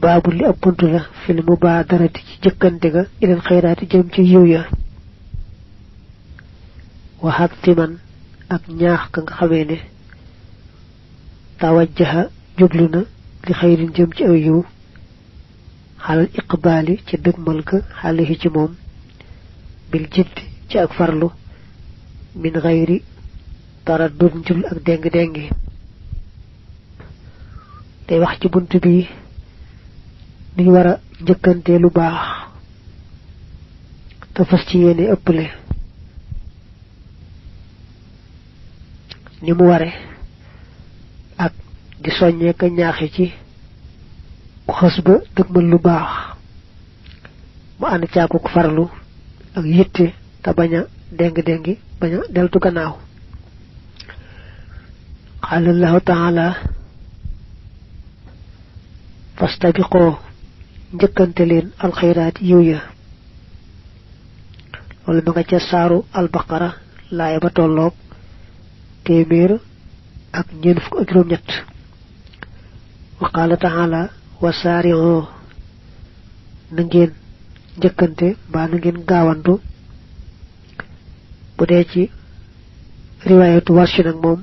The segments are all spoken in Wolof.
baabu li ab buntu la fil mubaadarati ci jëkkante ga ilal xayraati jëm ci yiw ya waxaat timan ak ñaax ka nga xamee ne tawajjaha jublu na li xayrin jëm ci aw yiw xalal iqbaali ci dëgmal ga xalihi ci moom bil jiddi ci ak farlu min xayri taraddud njul ak déng-déngi day wax ci bunt bi ni war a njëkkante lu baax te fas ci yéene ëpple ni mu ware ak di soññee ka ñaaxe ci ku xës ba dëgmal lu baax mu ànd caakuk farlu ak yitte te bañ a déng-déngi bañ a deltu gannaaw qaala allahu taala fastabiqoo njëkkante leen alxayraat yiw ya loolu ma nga ca saaru albaqara laaya ba tolloog téeméer ak ñeent fukk ak juróom-ñett wa qaala taala wa saari'oo na ngeen njëkkante mbaa na ngeen gaawantu bu dee ci riwaayatu warshi nag moom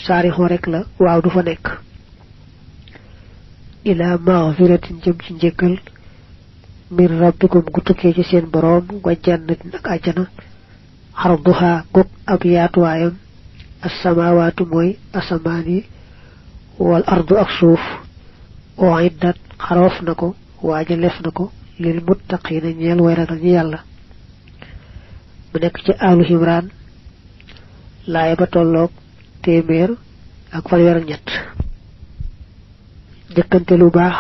saari'oo rek la waaw du fa nekk ila maghfiratin jëm ci njëkkal min rabbikum gu tukkee ci seen boroom wa jannatin ak àjjana xarduha gog ab yaatuwaayam assamaawaatu mooy asamaan yi wal ardu ak suuf uiddat xaroof na ko waajaleef na ko lil muttaqiina ñeel way ragal ñi yàlla mu nekk ci Alu Imraan laaya ba tolloog téeméer ak fanweer ak ñett jëkkante lu baax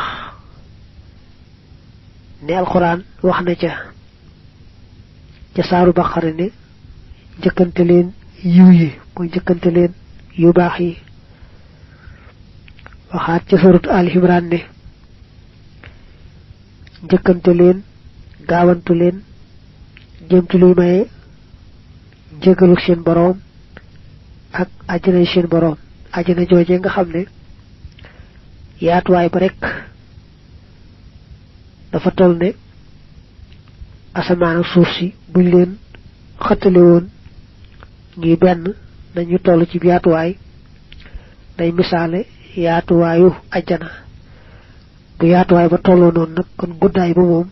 ne alxuraan wax na ca saaru Baqara ne jëkkante leen yiw yi mooy jëkkante leen yu baax yi waxaat ca suuratu Al Imraan ne jëkkante leen gaawantu leen jëm ci luy maye njëgalu seen boroom ak àjjana seen boroom àjjana jooje nga xam ne yaatuwaay ba rekk dafa toll ne asamaan ak suuf si buñ leen xëttale woon ñuy benn nañu toll ci yaatuwaay day misaale yaatuwaayu àjjana bu yaatuwaay ba tolloo noonu nag kon guddaay ba moom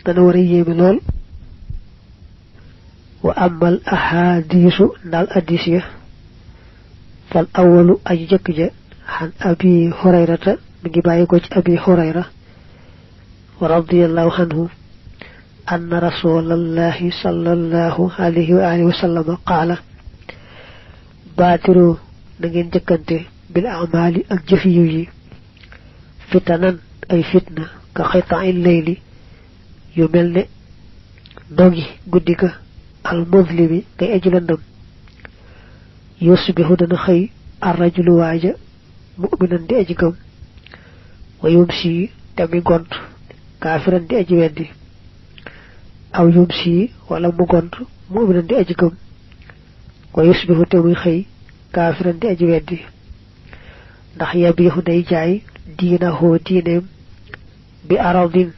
dana war a yéeme lool wa amal ahadiisu ndal addis ya fal awalu aji jëkk ja xan abi hurayrata mi ngi bàyyi ko ci abi hurayra wa radiyallahu anhu anna rasulallahi sallallahu alayhi wa alihi wa sallam qaala baatiru na ngeen jëkkante bil amali ak jëf yiw yi fitanan ay fitna ka xita'il layli yu mel ne dogi guddi ga al muzlimi ngay aji lëndëm yusbihu dana xëy arrajulu waaja mu'minan di aji gëm wa yumsi tammi gont kaafiran di aji weddi aw yumsi wala mu gont mu'minan di aji gëm wa yusbihu tammi xëy kaafiran di aji weddi ndax yabiixu day jaay diinahoo diineem bi aradin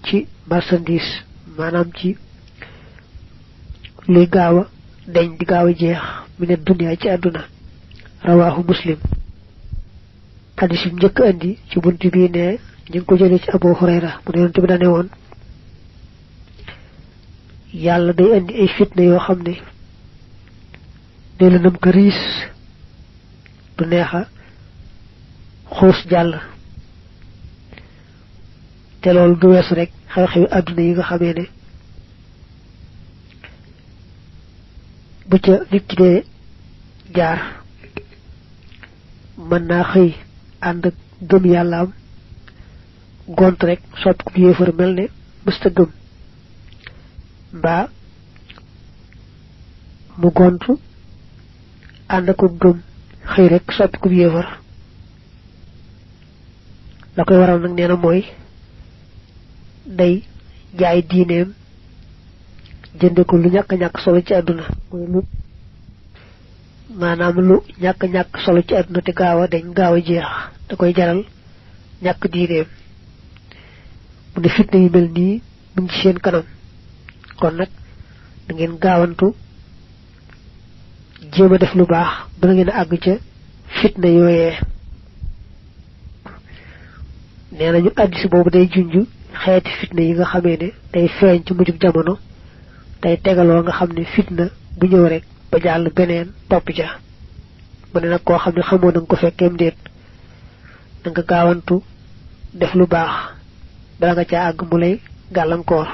ci marchandise maanaam ci luy gaaw a deñ di gaaw a jeex mi ne duniyaa ci àdduna rawaahu muslim hadis bi njëkk andi ci bunt bii ne ñu ngi ko jëlee ci Abu Hurayra mu ne yonent bi dane woon yàlla day andi ay fitna yoo xam ne day la nam ko riis du neexa xuus jàll te loolu du weesu rek xew-xewi àdduna yi nga xamee ne bu ca nit ki dee jaar mën naa xëy ànd ak gëm yàlla am gont rek sopp ku yéefar mel ne mësta gëm mbaa mu gont ànd ak gëm xëy rek sopp ku yéefar la koy waral nag nee na mooy day jaay diineem jënde ko lu ñàkk-ñàkk solo ci àdduna mooy lu maanaam lu ñàkk-ñàkk solo ci àdduna te gaaw a dañ gaaw a jeex da koy jaral ñàkk diineem mu ne fitna yu mel nii mu ngi ci seen kanam kon nag da ngeen gaawantu jéema def lu baax ba ngeen àgg ca fitna yooyee nee nañu addis boobu day junj xeeti fitna yi nga xamee ne day feeñ ci mujjug jamono day tegaloo nga xam ne fitna bu ñëw rek ba jàll beneen topp ja mu ne nag koo xam ne xamoo na nga ko fekkeem déet da nga gaawantu def lu baax bala nga ca àgg mu lay gàllankoor